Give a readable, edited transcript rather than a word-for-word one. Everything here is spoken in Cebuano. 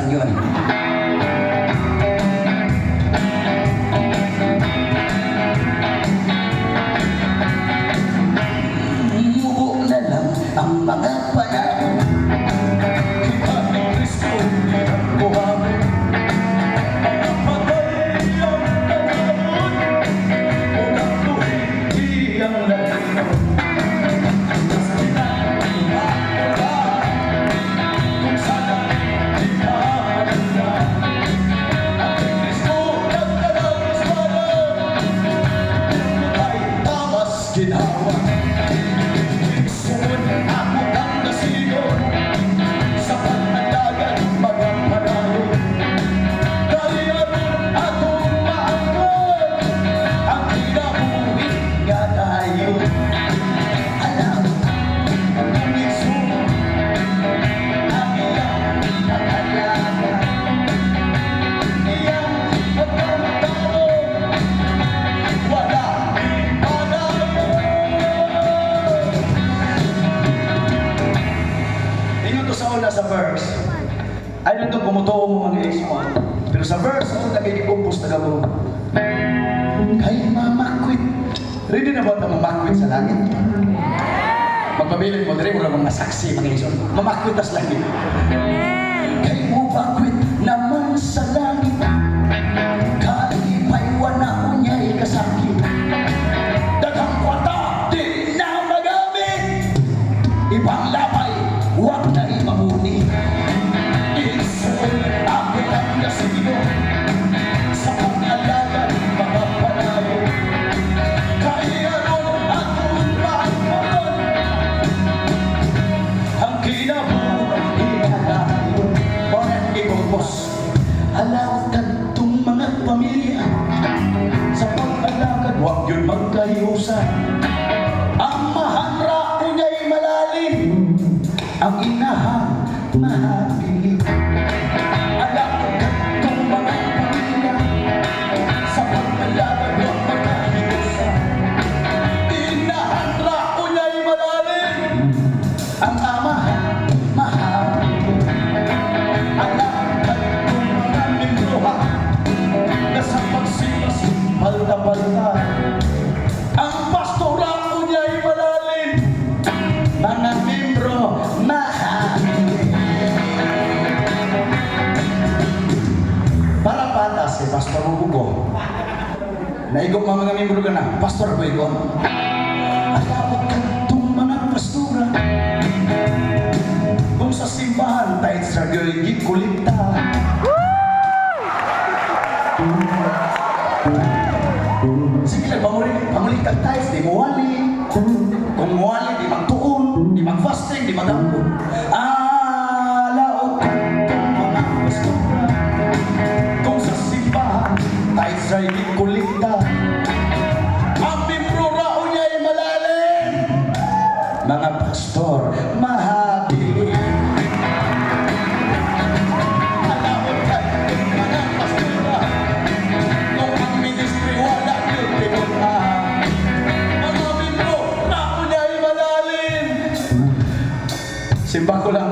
inyo ani. Mubo na lang ang mga panahon. Kita ni Kristo buhawi. Mga patay ang tanawon, ug ang buhi iyang lahinon. Wala, kung sa langit di ka maganda. Ang kay Kristo nagdalang espada, ay tamas ginhawa. Igsoon, ako kang nasigon sa pag-alagad mga panayon. Kay aron atong maangkon ang kinabuhi nga dayon. Alam Ang igsoon ang iyang pag-alaga, iyang pagkamatarong, wala padayon. Ingon to sa una sa verse. Ay nandun kumutuo mo mga igsoon. Pero sa verse, ang nagigikumpos na mo. Kay mamakwit. Ready na ba ito mamakwit sa langit? Magpabilin mo, diri mo lang mga saksi, mga igsoon. Mamakwit tas langit. Kay mo bakwit naman sa langit. Kalipay wala unyay kasakit. Daghang kwarta, di na magamit. Ibang labay, wag na imamuni. Igsoon, ako kang nasigo sa pag-alagad mga panayon. Kay aron atong maangkon ang kinabuhi nga dayon. Bakit ikumpos? Alaw kadtong mga pamilya sa pag-alagad, wag yun magkahiusan. Amahan ra unyay malalim, ang inahan mahapili. Alaw kadtong mga pamilya sa pag-alagad, wag magkahiusan. Inahan ra unyay malalim, ang amahan mahapili. Alaw kadtong mga miyembro na sa pagsipas palta-palta. Ang pastora unyay malalim, mga membro mahapili. Para patas si Pastor Hugo. Naigok mga mga membro ka na, Pastor ko igon. Alaw kadtong mga pastora kung sa simbahan tithes ra gyoy gikolekta. Sige lang, pangulit kag tithes, di mo wali. Kung wali, di magtuon, di mag-fasting, di magampo. Alaw kadtong mga pastora kung sa simbahan tithes ra gikolekta. Ang membro ra unyay malalim, mga pastor mahapili. Alaw kadtong mga pastora kung ang ministry wala gyud tinud-an. Mga membro ra unyay malalim. Simba ko lang.